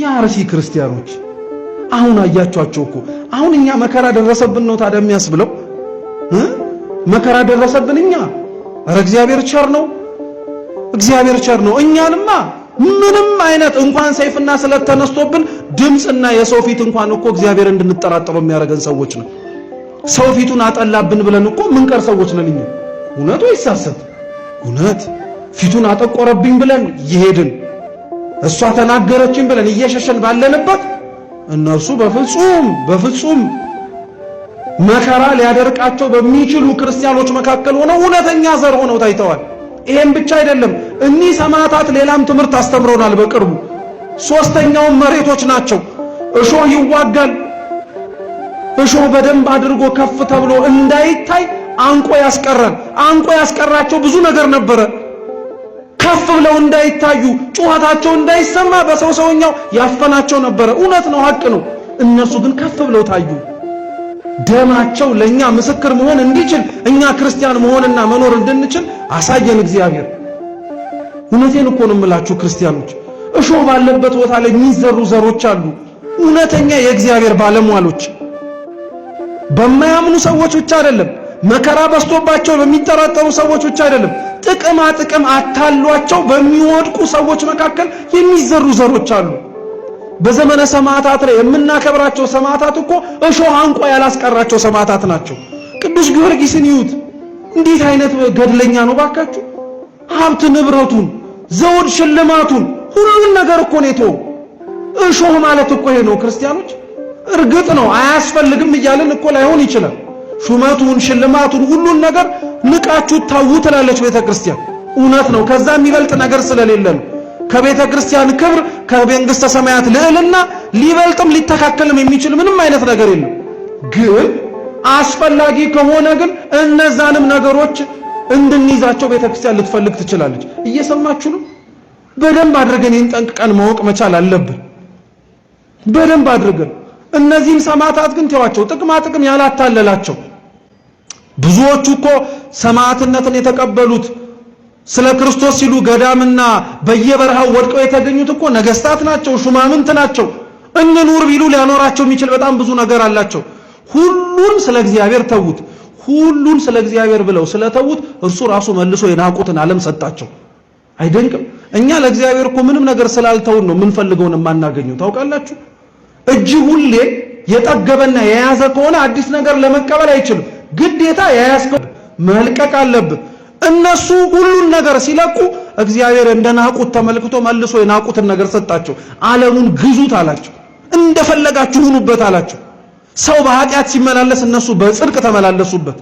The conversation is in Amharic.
የአርሲ ክርስቲያኖች አሁን አያቸዋቸው እኮ። አሁን እኛ መከራ ደረሰብን ነው ታዲያ የሚያስብለው? መከራ ደረሰብን እኛ። ኧረ እግዚአብሔር ቸር ነው፣ እግዚአብሔር ቸር ነው። እኛንማ ምንም አይነት እንኳን ሰይፍና ስለት ተነስቶብን ድምፅና የሰው ፊት እንኳን እኮ እግዚአብሔር እንድንጠራጠረው የሚያደርገን ሰዎች ነው። ሰው ፊቱን አጠላብን ብለን እኮ ምንቀር ሰዎች ነን እኛ። እውነት ወይስ ሐሰት? እውነት ፊቱን አጠቆረብኝ ብለን እየሄድን፣ እሷ ተናገረችን ብለን እየሸሸን ባለንበት እነርሱ በፍጹም በፍጹም መከራ ሊያደርቃቸው በሚችሉ ክርስቲያኖች መካከል ሆነው እውነተኛ ዘር ሆነው ታይተዋል። ይሄም ብቻ አይደለም፣ እኒህ ሰማዕታት ሌላም ትምህርት አስተምረውናል። በቅርቡ ሶስተኛውም መሬቶች ናቸው። እሾህ ይዋጋል። እሾህ በደንብ አድርጎ ከፍ ተብሎ እንዳይታይ አንቆ ያስቀራል። አንቆ ያስቀራቸው ብዙ ነገር ነበረ። ከፍ ብለው እንዳይታዩ፣ ጩኸታቸው እንዳይሰማ በሰው ሰውኛው ያፈናቸው ነበረ። እውነት ነው፣ ሐቅ ነው። እነሱ ግን ከፍ ብለው ታዩ። ደማቸው ለኛ ምስክር መሆን እንዲችል፣ እኛ ክርስቲያን መሆንና መኖር እንድንችል አሳየን እግዚአብሔር። እውነቴን እኮ ነው የምላችሁ ክርስቲያኖች፣ እሾህ ባለበት ቦታ ላይ የሚዘሩ ዘሮች አሉ። እውነተኛ የእግዚአብሔር ባለሟሎች በማያምኑ ሰዎች ብቻ አይደለም፣ መከራ በዝቶባቸው በሚጠራጠሩ ሰዎች ብቻ አይደለም፣ ጥቅማ ጥቅም አታሏቸው በሚወድቁ ሰዎች መካከል የሚዘሩ ዘሮች አሉ። በዘመነ ሰማዕታት ላይ የምናከብራቸው ሰማዕታት እኮ እሾህ አንቆ ያላስቀራቸው ሰማዕታት ናቸው። ቅዱስ ጊዮርጊስን ይዩት። እንዴት አይነት ገድለኛ ነው ባካችሁ! ሀብት ንብረቱን፣ ዘውድ ሽልማቱን፣ ሁሉን ነገር እኮ ነው የተወው። እሾህ ማለት እኮ ይሄ ነው ክርስቲያኖች። እርግጥ ነው አያስፈልግም እያልን እኮ ላይሆን ይችላል። ሹመቱን፣ ሽልማቱን፣ ሁሉን ነገር ንቃችሁ ታው ትላለች ቤተክርስቲያን። እውነት ነው። ከዛ የሚበልጥ ነገር ስለሌለ ነው። ከቤተ ክርስቲያን ክብር ከመንግስተ ሰማያት ልዕልና ሊበልጥም ሊተካከልም የሚችል ምንም አይነት ነገር የለም። ግን አስፈላጊ ከሆነ ግን እነዛንም ነገሮች እንድንይዛቸው ቤተ ክርስቲያን ልትፈልግ ትችላለች። እየሰማችሁ ነው። በደንብ አድርገን ይህን ጠንቅቀን ማወቅ መቻል አለብን። በደንብ አድርገን እነዚህን ሰማዕታት ግን ተዋቸው፣ ጥቅማ ጥቅም ያላታለላቸው። ብዙዎቹ እኮ ሰማዕትነትን የተቀበሉት ስለ ክርስቶስ ሲሉ ገዳምና በየበረሃው ወድቀው የተገኙት እኮ ነገስታት ናቸው፣ ሹማምንት ናቸው። እንኑር ቢሉ ሊያኖራቸው የሚችል በጣም ብዙ ነገር አላቸው። ሁሉን ስለ እግዚአብሔር ተዉት። ሁሉን ስለ እግዚአብሔር ብለው ስለተዉት እርሱ ራሱ መልሶ የናቁትን ዓለም ሰጣቸው። አይደንቅም? እኛ ለእግዚአብሔር እኮ ምንም ነገር ስላልተውን ነው የምንፈልገውን የማናገኘው። ታውቃላችሁ? እጅ ሁሌ የጠገበና የያዘ ከሆነ አዲስ ነገር ለመቀበል አይችልም። ግዴታ የያዝከው መልቀቅ አለብህ። እነሱ ሁሉን ነገር ሲለቁ እግዚአብሔር እንደናቁት ተመልክቶ መልሶ የናቁትን ነገር ሰጣቸው። ዓለሙን ግዙት አላቸው። እንደፈለጋችሁ ሁኑበት አላቸው። ሰው በኃጢአት ሲመላለስ እነሱ በጽድቅ ተመላለሱበት።